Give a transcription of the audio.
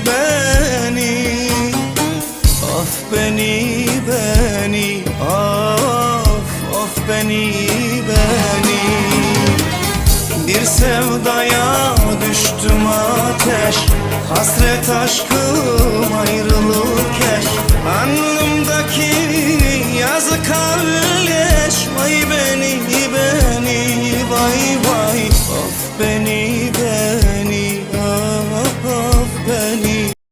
beni. Of beni beni of of beni beni. Bir sevdaya düştüm ateş, hasret aşkı.